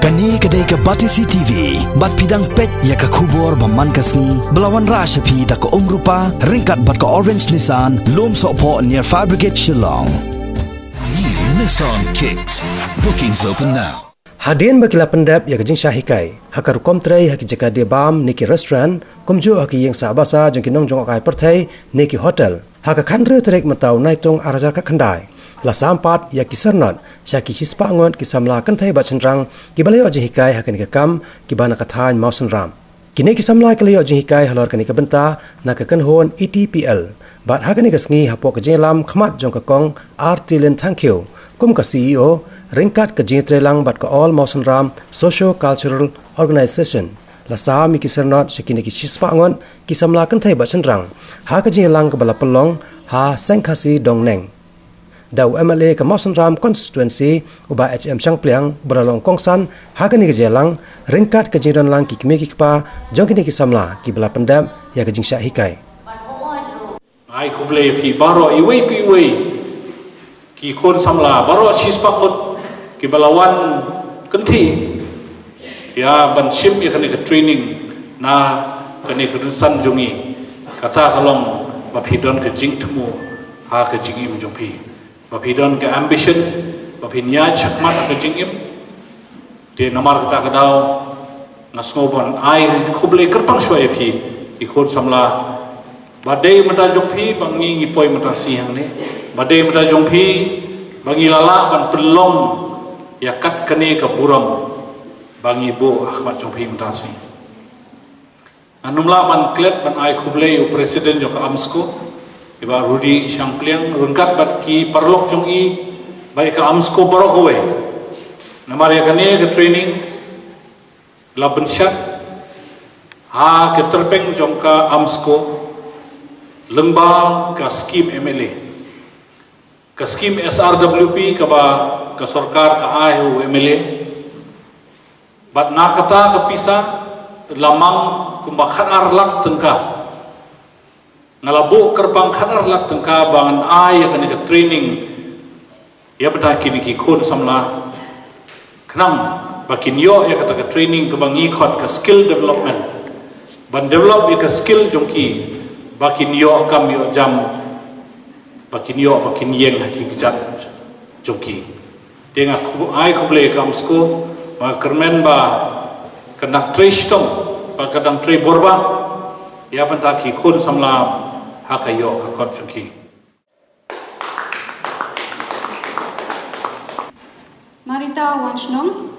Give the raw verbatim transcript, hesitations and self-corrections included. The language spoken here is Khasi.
Kane ka dei ka Batesi T V, bad phi dang peit ïa ka khubor ba man ka sngi, ba la wanrah sha phi da ka Umrupa, ryngkat bad ka Orange Nissan, Lumsohphoh near Fire Brigade Shillong. New Nissan Kicks. Bookings open now. Hadien ba ki la pyndep ïa ka jingshah hikai ha ka rukom trei ha ki jaka die bam ne ki restaurant, kumjuh ha ki ïing sah basa jong ki nongjngohkai pyrthei ne ki hotel, ha ka khathynriew tarik mynta u Naitung arhajar khatkhyndai, la sam pat ïa ki syrnod sha ki shispah ngut ki samla kynthei bad shynrang kiba la ïoh jinghikai ha kane ka kam, kiba na ka thaiñ Mawsynram. Kine ki samla ki la ïoh jinghikai halor kane ka bynta na ka kynhun E T P L. Bad ha kane ka sngi, hapoh ka jingïalam khmat jong ka Kong Artilin Thangkhiew kum ka C E O, ryngkat ka jingtreilang bad ka All Mawsynram Socio Cultural Organization, la sam ïa ki syrnod sha kine ki shispah ngut ki samla kynthei bad shynrang ha ka jingïalang kaba la pynlong ha Seng Khasi Dongneng. Da u M L A ka Mawsynram Constituency, u Bah H M Shangpliang, uba la long kongsan ha kane ka jingïalang, ryngkat ka jingdonlang ki kmie ki kpa jong kine ki samla kiba la pyndep ïa ka jingshah hikai. Ai khublei ïa phi baroh, iwei pa iwei, ki khun samla baroh shispah ngut kiba la wan kynthih ïa ban shim ïa kane ka training na kane ka rynsan jong ngi. Kata ka long ba phi don ka jingthmu ha ka jingim jong phi, ba phi don ka ambition, ba phin ïaid shakhmat ha ka jingim. Te namar kata ka daw nga sngew ban ai khublei kyrpang shuwa ïa phi, ki khun samla. Ba dei mynta jong phi ba ngi ngi poi mynta shi hangne, ba dei mynta jong phi ba ngi la lah ban pynlong ïa kat kane ka burom ba ngi buh ha khmat jong phi mynta shi. Ngan ym lah ban klet ban ai khublei u president jong ka AMSCO, i Bah Rudy Shangpliang, ryngkat bad ki paralok jong i, bad ka AMSCO baroh kawei. Namar ïa kane ka training la pynshad ha ka tyrpeng jong ka AMSCO lyngba ka skim M L A. Ka skim S R W P kaba ka sorkar ka ai ha u M L A. Bad na kata ka pisa la mang kumba khatar lak tyngka. Nga la buh kyrpang khatar lak tyngka ba ngan ai ïa kane ka training ïa bad kine ki khun samla, khnang ba kin ïoh ïa kata ka training kaba ngi khot ka skill development. Ban develop ïa ka skill jong ki ba kin ïoh kam ïoh jam, ba kin ïoh, ba kin ïeng ha ki kjat jong ki. Te nga khu-, ai khublei ka AMSCO, ba kyrmen ba ka dang trei shitom, ba ka dang trei bor bha ïa bad ki khun samla ha ka ïoh ka kot jong ki. Marita Wanshnong.